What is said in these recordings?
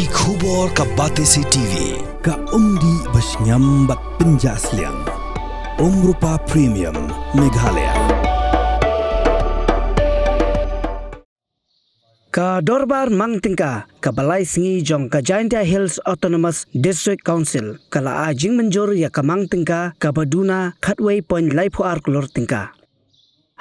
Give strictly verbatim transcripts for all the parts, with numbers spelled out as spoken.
Ki khubor ka Batesi T V, ka umdih ba shngiam bad pynjah sliang. Umrupa Premium, Meghalaya. Ka Dorbar Mang Tyngka kaba lai sngi jong ka Jaintia Hills Autonomous District Council ka la ai jingmynjur ïa ka mang tyngka kaba duna khatwei point laiphew ar klur tyngka.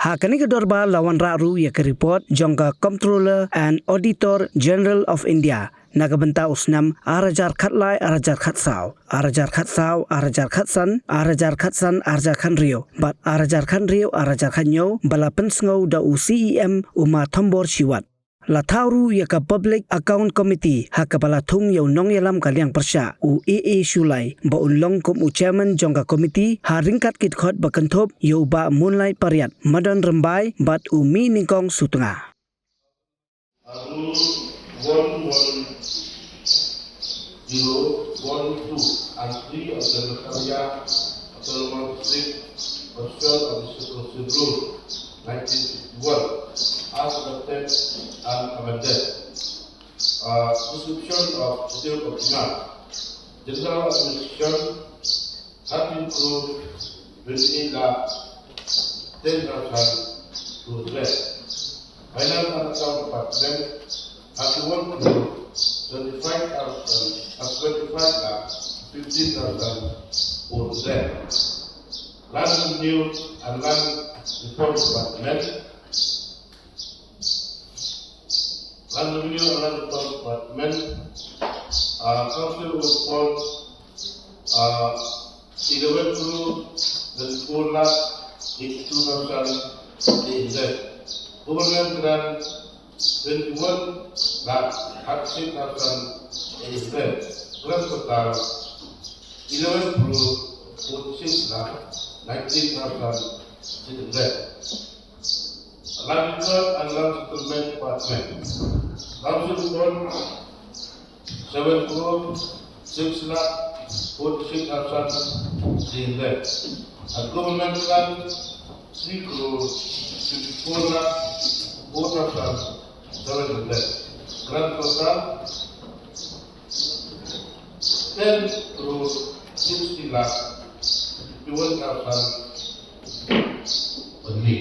Ha kane ka dorbar la wanrah ruh ïa ka report jong ka Comptroller and Auditor General of India na ka bynta u snem ar hajar khatlai ar hajar khatsaw, ar hajar khatsaw ar hajar khatsan, ar hajar khatsan ar hajar khathynriew bad ar hajar khathynriew ar hajar khathynñiew ba la pynsngew da u C E M u Ma Thombor Shiwat. La thaw ruh ïa ka Public Account Committee ha kaba la thung ïa u nongïalam ka liang pyrshah u A A Shullai ba un long kum u chairman jong ka committee ha ryngkat ki dkhot ba kynthup ïa u Bah Moonlight Pariat, Madon Rymbai bad u Mihnyngkong Sutnga. Rule one one zero one two and three of the Meghalaya Autonomous District Constitution of the Circle Rule nineteen fifty-one as adopted and amended. Uh, description of Schedule of Demand. General Administration thirteen crore twenty-eight lakh ten thousand two hundred. Finance and Account Department, thirty-one crore twenty-five thousand, uh, twenty-five lakh fifteen thousand four hundred. Land Revenue and Land Reform Department, Land Revenue and Land Reform Department, uh, Council of Fund, uh, eleven crore twenty-four lakh eighty-two thousand eight hundred. Government grant, twenty-one lakh thirty-six thousand eight hundred. Grand total, eleven crore forty-six lakh nineteen thousand six hundred. Land Reserve and Land Settlement Department. Land Settlement, seven crore six lakh forty-six thousand three hundred. And government grant, three crore fifty-four lakh four thousand seven hundred. Grand total, ten crore sixty lakh fifty-one thousand only.